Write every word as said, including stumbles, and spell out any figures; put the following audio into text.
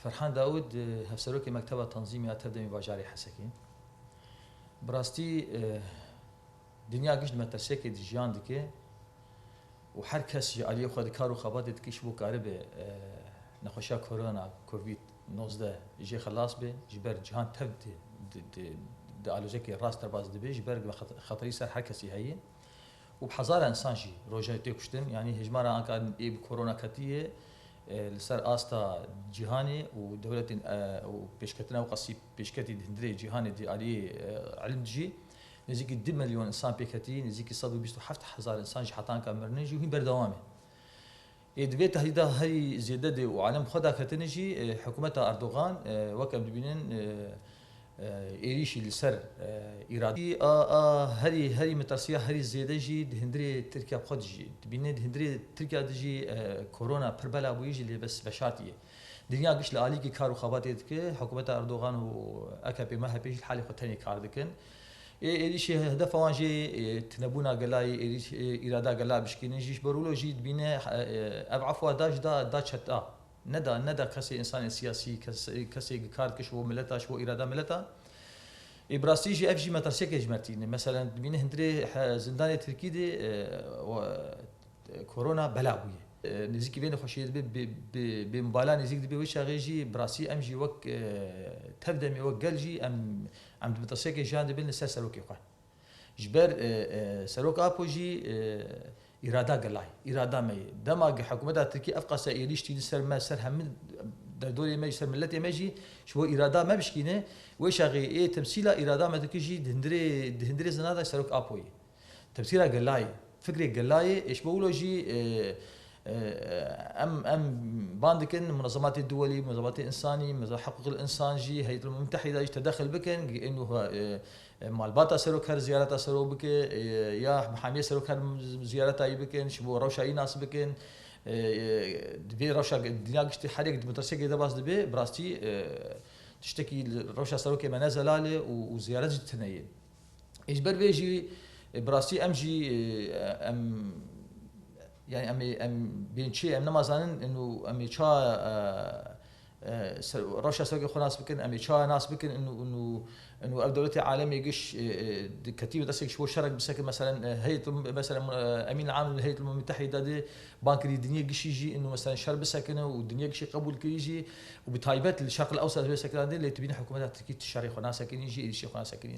Ferhan Daud, e, Hevserokê Mekteba Tanzîmê ya Tevdemê Bajarê Hesekê. Bi rastî, e, dinya giş di metirsiyekê de jiyan dike û her kes ji aliyê xwe di kar û xebatê dike ji bo karibe, e, nexweşiya korona, Covid nozdeh, jê xelas be, ji ber cihan tev di, di, di, di alozekê rast derbas dibe, ji ber xet-, xeterî ser her kesî heye. Û bi hezara insan jî rojane tê kuştin. Yanî hejmara anka ê bi korona ketiye, e, li ser asta cîhanê û dewletên, e, û pêşketina ew qasî pêşketî di hundirê cîhanê di aliyê, e, ilim de jî nêzîkî du milyon insan pêketî, nêzîkî sed û bîst û heft hezar insan jî heta anka mirine jî hîn berdewam e. Ê di vê tehdîda herî zêde de û alem xwe daketine jî, e, hikûmeta Erdogan, e, wek em dibînin, e, e, êrîşî li ser, e, îradî a, a herî, herî metirsiya herî zêde jî di hundirê Tirkiya xwe de jî dibîne, di hundirê Tirkiya de jî, e, korona pir bela bûyî jî lê bes veşartiye. Dinya giş li alîkî kar û xebatê dike, hikûmeta Erdogan û A K P M H P jî li halê xwe tenê kar dikin. Ê, êrîşê hedefa wan jê, ê, tunebûna gelayê, êrîş, ê, îrada gela bişkînin jî, ji ber wilo jî dibîne, e, e, ev efwa da ji da, da çeta. Neda, neda kesê, însanê siyasî, kes-, kesê ki kar dike ji bo mileta, ji bo îrada mileta. Ê, bi rastî jî ev jî metirsiyeke ji me re tîne. Meselen, dibîne hundirê he-, zindanê Tirkî de, e, we, e, korona bela bûye. E, nêzîkî vê nexweşiyê dibe, bi, bi, bi mubala nêzîk dibe, wê çaxê jî bi rastî em jî wek, e, tev demê, wek gel jî em, em di metirsiyekê jiyan dibin li ser serokê xwe. Ji ber, e, e, Serok Apo jî, e, îrada gelayê, îrada me ye. Dema ki hikûmeta Tirkî ev qasa êrîş tî li ser me, ser hemî derdorê me jî, ser miletê me jî, ji bo îrada me bişkîne, wê çaxê ê temsîla îrada me dike jî di hundirê, di hundirê zina de Serok Apo ye. Temsîla gelayê, fikrê gelayê, ê ji bo wilo jî, e, e, em, em ban dikin munezematê duwelî, munezematê însanî, meza-, hiqûqil însan jî, Heyet Umem Mütehîda jî tedexil bikin, ênû, e, e, malbata Serok her ziyareta Serok bike, e, ya mihamiyê Serok her ziyareta yî bikin, ji bo rewşa yî nas bikin. E, e, di vê rewşa ge-, dinya giştî her yek di metirsiyekê de bas dibe, bi rastî, e, tiştekî li rewşa Serokê me ne zelal e û, û ziyaret jî tune ye. Ê ji ber vê jî, e, bi rastî em jî, e, em, yani em ê, em bên çi, em nema zanin, û em ê ça, e, e, ser-, rewşa serokê xwe nas bikin, em ê ça nas bikin, û, û, û ev dewletê alemê giş, e, e, di ketî bi destê ji bo şerek bisekin, meselen, e, heyet, meselen, e, Emîn Am li Heyet Umem Mütehîda de ban kirî dinyê gişî jî, û meselen şer bisekine û dinyê gişî qebûl kirî jî, û bi taybet li Şerq el Ewsat vê sekiran de lê tibîne hikûmeta Tirkî şerê xwe nasekinî jî, êrîşê xwe nasekinî.